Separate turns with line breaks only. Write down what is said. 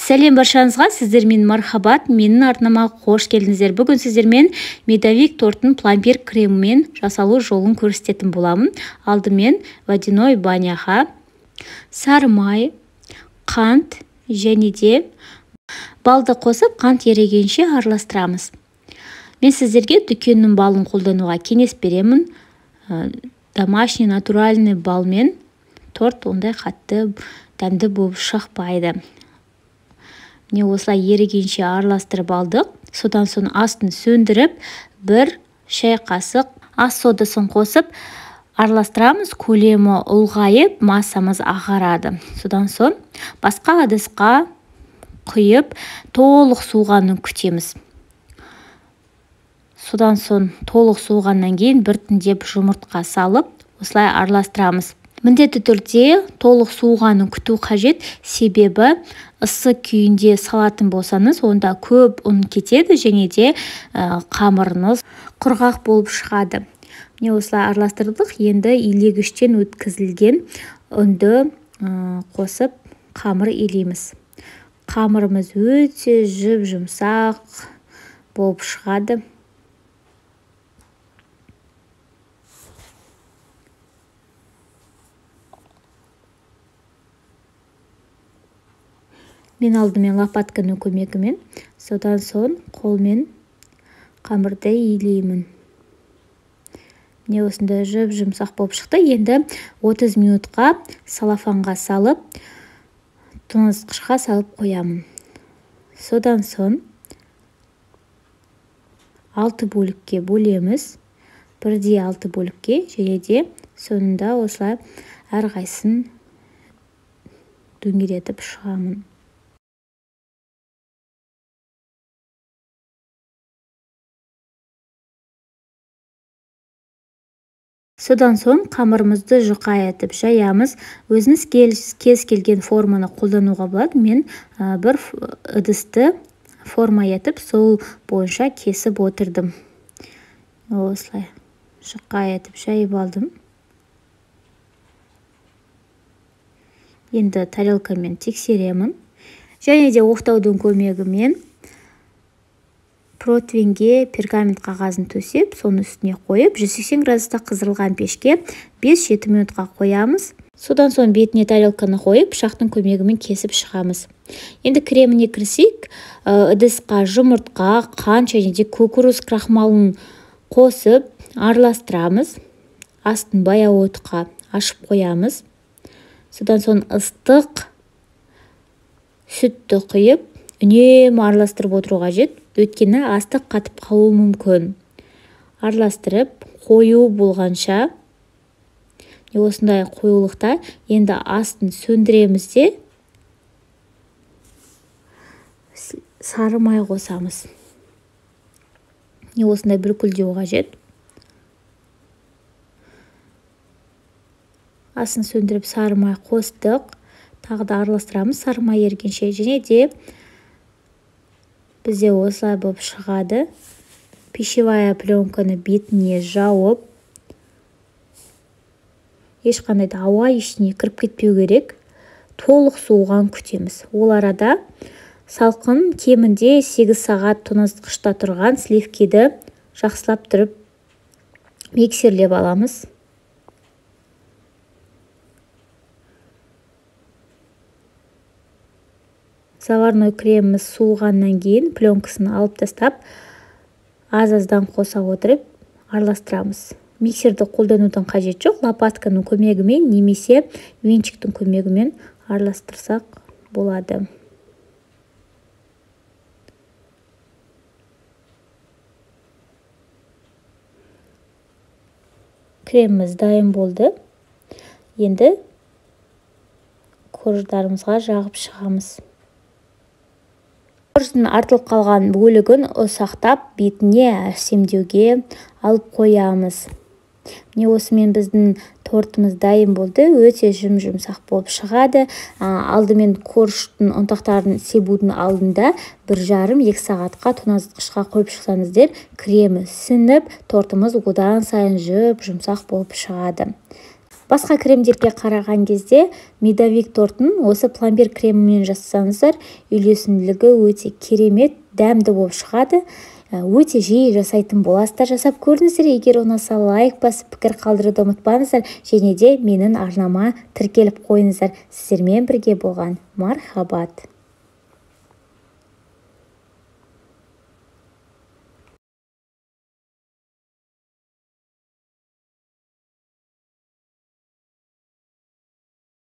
Сәлем баршаңызға, сіздермен мархабат, менің арнама қош келдіңіздер. Бүгін сіздермен медовик тортын пломбир кремімен жасалу жолын көрсететін боламын. Алдымен водяной баняға сары май, қант және де балды қосып, қант ерігенше араластырамыз. Мен сіздерге дүкеннің балын қолдануға кеңес беремін. Домашний натуральный балмен торт ондай қатты дәмді болып шықпайды. Міне осылай ерігенше араластырып алдық. Содан соң астын сөндіріп, бір шай қасық ас содасын қосып араластырамыз. Көлемі ұлғайып, массамыз ағарады. Содан соң басқа ыдысқа құйып, толық суығанын күтеміз. Содан соң толық суығаннан кейін біртіндеп жұмыртқа салып, осылай араластырамыз. Міндетті түрде толық суығанын күту қажет, себебі ысы күйінде салатын болсаңыз, онда көп ұн кетеді және де қамырыңыз құрғақ болып шығады. Міне осылай араластырдық. Енді илегіштен өткізілген ұнды қосып қамыр илейміз. Қамырымыз өте жұп-жұмсақ болып шығады. Мен алдымен лопатканың көмегімен, содан соң қолмен қамырды илеймін. Міне осындай жұп-жұмсақ болып шықты. Енді 30 минутқа салафанға салып, тоңазытқышқа салып қоямын. Содан соң 6 бөлікке бөлеміз. Бірдей 6 бөлікке және де соңында осылай әрқайсысын дөңгелетіп шығамын. Содан соң қамырымызды жұқа етіп жаямыз. Өзіңіз кез келген форманы қолдануға болады. Мен бір ыдысты форма етіп, сол бойынша кесіп отырдым. Осылай жұқа етіп жайып алдым. Енді тарелкамен тексеремін. Және де оқтаудың көмегімен противенге пергамент қағазын төсеп, соның үстіне қойып, 180 градуста қыздырылған пешке 5-7 минутқа қоямыз. Содан соң бетіне тарелканы қойып, пышақтың көмегімен кесіп шығамыз. Енді креміне кірсек, ыдысқа жұмыртқа, қант және де кукуруз крахмалын қосып араластырамыз. Астын баяу отқа ашып қоямыз. Содан соң ыстық сүтті құйып, үнемі араластырып отыру қажет. Өйткені асты қатып қалуы мүмкін. Араластырып, қою болғанша, осындай қоюлықта енді астын сөндіреміз де сары май қосамыз. Осындай бүркілдеу қажет. Астын сөндіріп сары май қостық. Тағы да араластырамыз сары май ергенше. Және де бізде осылай болып шығады. Пищевая пленканы бетіне жауып, ешқандай да ауа ішіне кіріп кетпеу керек. Толық суыған күтеміз. Ол арада салқын кемінде 8 сағат тоңазытқышта тұрған сливкиді жақсылап тұрып миксерлеп аламыз. Заварной креміміз суығаннан кейін пленкасын алып тастап, аз-аздан қоса отырып араластырамыз. Миксерді қолданудың қажеті жоқ, лопатканың көмегімен немесе венчиктің көмегімен араластырсақ болады. Креміміз дайын болды. Енді корждарымызға жағып шығамыз. Корждың артылып қалған бөлігін ұсақтап, бетіне әсемдеуге алып қоямыз. Міне осымен біздің тортымыз дайын болды. Өте жұм-жұмсақ болып шығады. Алдымен корждың ұнтақтарын себудің алдында 1,5-2 сағатқа тоңазытқышқа қойып шықсаңыздар, кремі сіңіп, тортымыз одан сайын жұп-жұмсақ болып шығады. Басқа кремдерге қараған кезде медовик тортын осы пломбир кремімен жасасаңыздар, үйлесімділігі өте керемет, дәмді болып шығады. Өте жиі жасайтын боласыздар. Жасап көріңіздер. Егер ұнаса, лайк басып, пікір қалдыруды ұмытпаңыздар және де менің арнама тіркеліп қойыңыздар. Сіздермен бірге болған Мархабат.